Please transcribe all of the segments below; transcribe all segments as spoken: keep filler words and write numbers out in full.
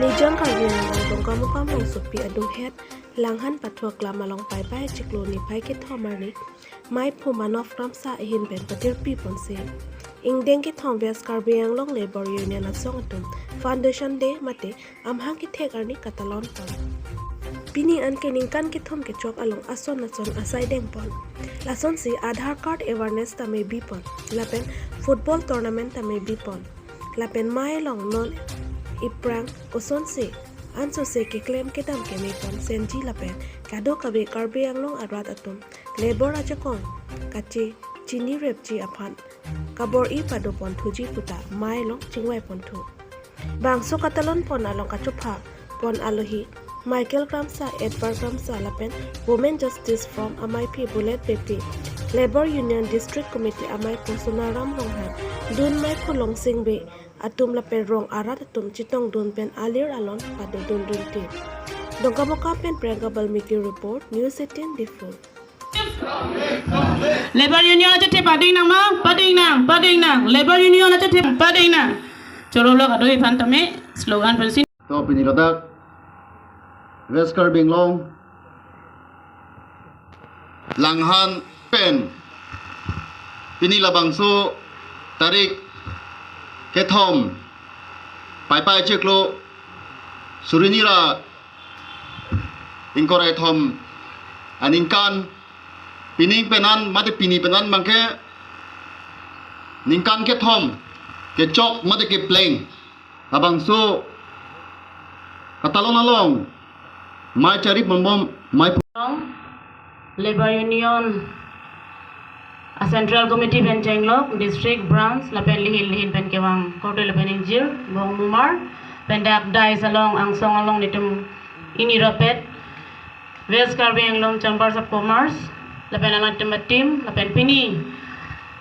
Nijang Karbi Anglong Dongkamukam rongsopi adunghet Langhan Pathu Aklam along Paipai chiklo niphai kethom arni maiphu Manob Kramsa ahin pen patirpi ponsi ingdeng kethom West Karbi Anglong Labour Union asong atum Foundation Day mate amahang kethek arni katalon pon. Pini anke ningkan kethom kechok along ason ason asai dengpon. Lasonsi Aadhaar card awareness tame bipon, lapen football tournament tame bipon. Lapen mei along non iphrang kosonsi ansose keklem kedam kemepon senji lapen kadokave Karbi Anglong arat atum labour ajakong kache chinirepji aphan kabor-i padoponthuji puta mei along chingvaiponthu. Bangso katalon pon along kachopha pon alohi Michael Kramsa, Edward Kramsa lapen Women Justice Forum amaiphi Bullet Beypi, Labour Union District Committee amaiphu Sonaram Ronghang, dun maiphu Longsing Bey atum lapen rong arat atum chetongdun pen alir alon padodundunte. Dongkamukam pen Priyanka Balmiki report, News eighteen Diphu. Labour Union achethe pading nang ma, pading nang, pading nang. Labour Union achethe pading nang. Chorolo kado iphan tame slogan pensi. To pini ladak West Karbi Anglong Langhan pen pini labangso tarik kethom Paipai chiklo suri ni ra ingkoi ra kethom aningkan pining penan mate pini penan abangke ningkan kethom kechok mate kepleng labangso katalon along mei charipon bom mei Labour Union a Central Committee pen chenglok, District, Branch lapen lihin lihin pen kevang korte lapen ingjir bongmumar pen dak dais along angsong along nelitum ini rapet West Karbi Anglong Chambers of Commerce lapen alangtum team lapen pini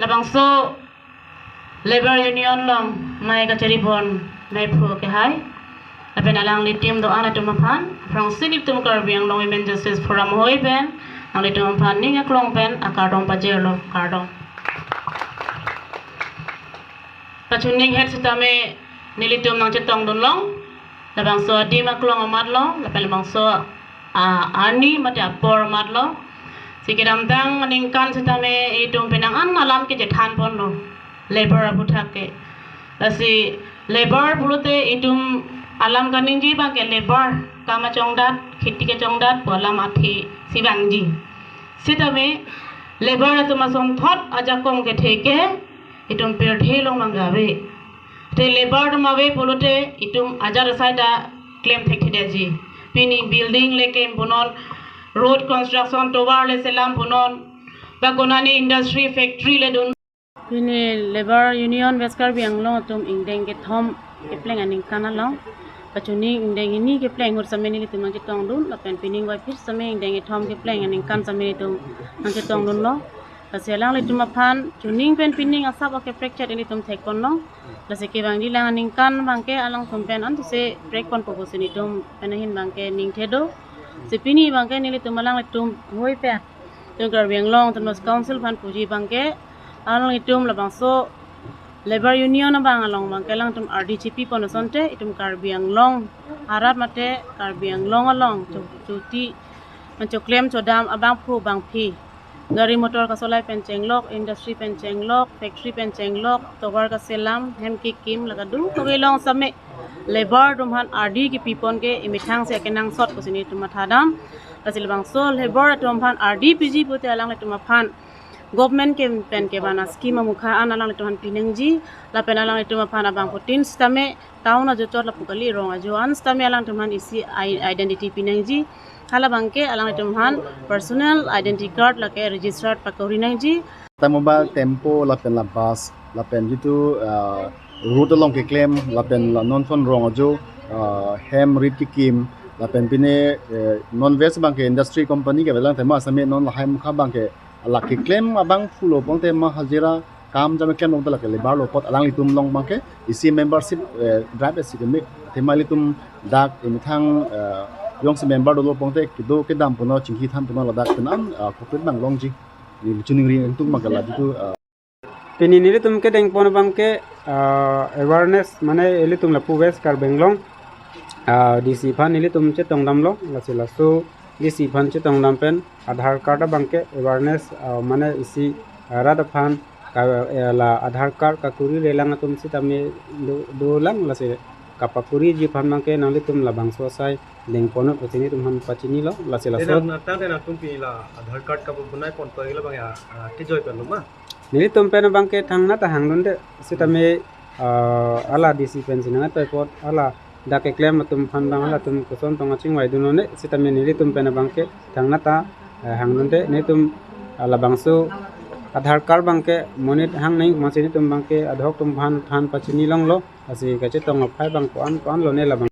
labangso Labour Union along mei kacharipon meiphu kehai lapen alanglitum do-an atum aphan aphrangsi nelitum Karbi Anglong Women Justice Forum ahoi pen nanglitum aphan ning aklong pen akardom pajirlo, kardom. Pachuning het sitame nelitum nangchetongdunlong, labangso adim aklong amatlo lapen labangso a arni mate apor amatlo. Si kedamtang aningkan sitame itum penang an alam kechethanponlo labour aphuthak ke. Lasi labour pulote itum alam kaningje abangke labour, kam kachongdat, kheti kachongdat pu alam athe si vangji. Sitame labour atum asonthot ajakong kethe ke itum pirthe along mangave. Te labour atum ave pulote itum ajat asai ta klem thekthedetji. Pini building le klem punon, road construction, tovar le selam punon, ba konani industry, factory le dun. Pini Labour Union West Karbi Anglong atum ingdeng kethom kepleng aningkan along, pachuning ingdeng hini kepleng ahut sitame nelitum nangchetongdun lapen pining vaiphit sitame ingdeng kethom kepleng aningkan sitame nelitum nangchetongdunlo. Lasi alanglitum aphan chuning pen pining asap akeprek chet nelitum thekponlo. Lasi kevangji lang aningkan abangke alangtum pen antuse prekponpo pusi nelitum pen ahin abangke ningthedo. Si pini abangke nelitum alanglitum ahoi pen itum Karbi Anglong Autonomous Council aphan puji abangke alanglitum labangso Labour Union abang along abangke alangtum ardi chipipon asonte itum Karbi Anglong arat mate Karbi Anglong along cho-, choti, choklem chodam abangphu bangphi, gari motor kasolai pen chenglok, industry pen chenglok, factory pen chenglok, tovar kaselam, hem kekim, la kadokave along sitame labour atum aphan ardi kepipon ke imethang si akenangsot pusi nelitum mathadam. Lasi labangso labour atum aphan ardi piji pute alanglitum aphan government ke pen kevan ascheme amukha an alanglitum aphan pinangji, lapen alanglitum aphan abangphutin sitame town ajo chot lapu kali, rong ajo an sitame alangtum aphan isi i-, identity pinangji. Hala abangke alangtum aphan personal identity card lake registered pakori nangji. Ta mobile tempo lapen la bus lapen jitu, ah, road along keklem lapen la non son rong ajo, ah, hem rit kekim lapen pine, eh, non West abangke industry company ke avelang tema sitame non lahai mukha abangke la keklem abangphulo pon tema hajira kam jame klem long ta lake labour lo apot alanglitum along abangke isi membership, eh, drive isi keme tema ilitum dak imethang, eh, jongsi member dolo pon te kedo kedam puno chingki than puno ladak penam, eh, covid abang longji. Ni chuning ri tum abangke la jitu, eh. Pini nelitum kedengpon abangke, eh, awareness mane ilitum lapu West Karbi Anglong ah, D C aphan nelitum chetongdamlo, lasi laso D C aphan chetongdam pen Aadhaar card abangke awareness, ah, mane isi, ah, rat aphan ka, eh, la Aadhaar card kakurire lang atum sitame do, dolang, lasi kapakuriji aphan abangke nanglitum labangso asai dengponot pusi nelitum aphan pachinilo, lasi laso. Tenang, tang tenang tum pini la Aadhaar card kapabonai pon toilo abang ya, ah, kejoi pen lo ma? Nelitum pen abangke thangnat ta hangdunde, sitame, ah, hala D C pensi nang-et pai apot, hala dak keklem atum aphan abang halatum koson tong achingvai dunlo ne, sitame nelitum pen abangke thangnat ta, eh, hangdunde, nelitum, ah, labangso Aadhaar card abangke monit hang nangji amatsi nelitum abangke adhoc atum aphan, aphan pachini longlo, lasi kachetong aphai abang ko-an ko-an lo ne labang.